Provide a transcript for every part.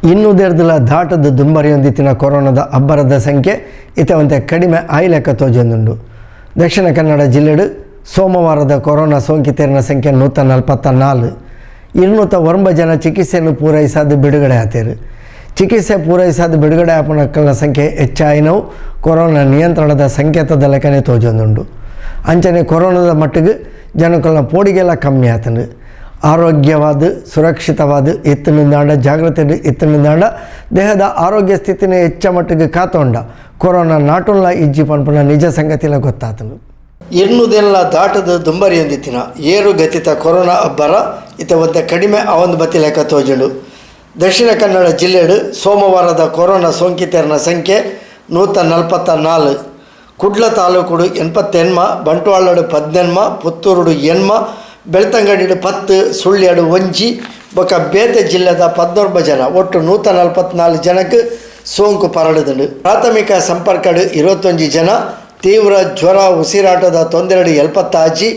ಇನ್ನುದೆರ್ದಲ ದಾಟದ ದುಂಬರಿಯೊಂದಿತ್ತಿನ ಕೊರೋನಾದ ಅಬ್ಬರದ ಸಂಖ್ಯೆ ಇತವಂತೆ ಕಡಿಮೆ ಆಯಿಲೆಕ್ಕ ತೋಜೊಂದುಂಡು. ದಕ್ಷಿಣ ಕನ್ನಡ ಜಿಲ್ಲೆಡು ಸೋಮವಾರದ ಕೊರೋನಾ ಸೋಂಕಿತರಿನ ಸಂಖ್ಯೆ 144. 209 ಜನ ಚಿಕಿತ್ಸೆಯನ್ನು ಪೂರೈಸಾದ ಬಿಡುಗಡೆ ಆತೇರು. ಚಿಕಿತ್ಸೆ ಪೂರೈಸಾದ ಬಿಡುಗಡೆ ಆಪನಕ್ಕಲ್ನ ಸಂಖ್ಯೆ ಹೆಚ್ಚಾಯಿನವು ಕೊರೋನಾ ನಿಯಂತ್ರಣದ ಸಂಕೇತದ ಲೆಕ್ಕನೆ ತೋಜೊಂದುಂಡು. ಅಂಚನೆ ಕೊರೋನಾದ ಮಟ್ಟಿಗೆ ಜನಕ್ಕಲ್ನ ಪೋಡಿಗೆಲ್ಲ ಕಮ್ಮಿ ಆತಂಡು. ಆರೋಗ್ಯವಾದ ಸುರಕ್ಷಿತವಾದ ಎತ್ತಿನಿಂದಾಂಡ, ಜಾಗ್ರತೆ ಎತ್ತಿನಿಂದಾಂಡ, ದೇಹದ ಆರೋಗ್ಯ ಸ್ಥಿತಿನ ಹೆಚ್ಚ ಮಟ್ಟಿಗೆ ಕಾತೊಂಡ ಕೊರೋನಾ ನಾಟುಲ್ಲ ಇಜ್ಜಿ ಪನ್ಪುನ ನಿಜ ಸಂಗತಿಲ ಗೊತ್ತಾತಂಡು. ಎನ್ನುವುದೆಲ್ಲ ದಾಟದ ದುಂಬರಿಯೊಂದಿತ್ತಿನ ಏರುಗತಿತ ಕೊರೋನಾ ಅಬ್ಬರ ಇತ ಒಂತೆ ಕಡಿಮೆ ಅವೊಂದು ಬತ್ತಿ ಲೆಕ್ಕ ತೋಜುಂಡು. ದಕ್ಷಿಣ ಕನ್ನಡ ಜಿಲ್ಲೆಡು ಸೋಮವಾರದ ಕೊರೋನಾ ಸೋಂಕಿತರನ ಸಂಖ್ಯೆ 144. ಕುಡ್ಲ ತಾಲೂಕುಡು 88, ಬಂಟ್ವಾಳಡು 18, ಪುತ್ತೂರುಡು 80, ಬೆಳ್ತಂಗಡಿಡು 10, ಸುಳ್ಯಡು 1 ಬೊಕ ಬೇತೆ ಜಿಲ್ಲೆದ 19 ಜನ, ಒಟ್ಟು 144 ಜನಕ್ಕೆ ಸೋಂಕು ಪರಡುದುಂಡು. ಪ್ರಾಥಮಿಕ ಸಂಪರ್ಕಡು 21 ಜನ, ತೀವ್ರ ಜ್ವರ, ಉಸಿರಾಟದ ತೊಂದರೆಡು 76,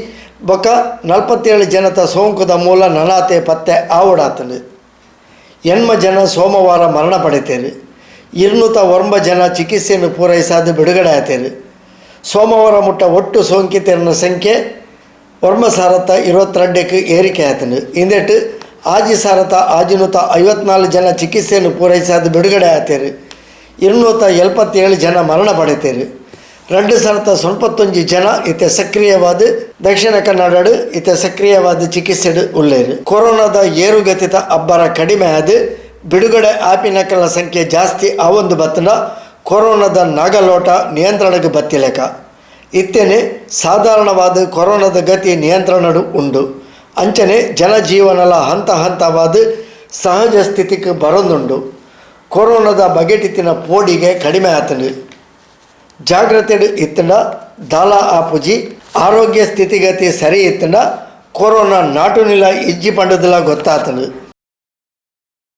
ಬೊಕ 47 ಜನತ ಸೋಂಕುದ ಮೂಲ ನನಾತೆ ಪತ್ತೆ ಆವಡಾತಂಡು. 80 ಜನ ಸೋಮವಾರ ಮರಣ ಪಡೆತೇರು. 209 ಜನ ಚಿಕಿತ್ಸೆಯನ್ನು ಪೂರೈಸಾದ ಬಿಡುಗಡೆ ಆತೇರು. ಸೋಮವಾರ ಮುಟ್ಟ ಒಟ್ಟು ಸೋಂಕಿತರನ ಸಂಖ್ಯೆ 9,022ಕ್ಕೆ ಏರಿಕೆ ಆತಂಡು. ಇಂದೆಟ್ 6,654 ಜನ ಚಿಕಿತ್ಸೆಯನ್ನು ಪೂರೈಸಾದ ಬಿಡುಗಡೆ ಆತೇರು. 277 ಜನ ಮರಣ ಪಡೆತೇರು. 2,091 ಜನ ಇತ್ತೆ ಸಕ್ರಿಯವಾದ ದಕ್ಷಿಣ ಕನ್ನಡಡು ಇತ್ತೆ ಸಕ್ರಿಯವಾದ ಚಿಕಿತ್ಸೆಡು ಉಳ್ಳೇರು. ಕೊರೋನಾದ ಏರುಗತಿತ ಅಬ್ಬರ ಕಡಿಮೆ ಆದ ಬಿಡುಗಡೆ ಆಪಿನಕಲ್ನ ಸಂಖ್ಯೆ ಜಾಸ್ತಿ ಆವೊಂದು ಬತ್ತನ ಕೊರೋನಾದ ನಾಗಲೋಟ ನಿಯಂತ್ರಣಕ್ಕೆ ಬತ್ತಿಲೆಕ. ಇತ್ತೇನೆ ಸಾಧಾರಣವಾದ ಕೊರೋನಾದ ಗತಿ ನಿಯಂತ್ರಣಡು ಉಂಡು. ಅಂಚನೆ ಜನಜೀವನಲ ಹಂತ ಹಂತವಾದ ಸಹಜ ಸ್ಥಿತಿಗೆ ಬರೋದುಂಡು. ಕೊರೋನಾದ ಬಗೆಟಿತ್ತಿನ ಪೋಡಿಗೆ ಕಡಿಮೆ ಆತಂಡು. ಜಾಗ್ರತೆಡು ಇತ್ತಂಡ ದಾಲ ಆಪುಜಿ. ಆರೋಗ್ಯ ಸ್ಥಿತಿಗತಿ ಸರಿ ಇತ್ತಂಡ ಕೊರೋನಾ ನಾಟುನಿಲ ಇಜ್ಜಿ ಪಂಡದಲ ಗೊತ್ತಾತಂಡು.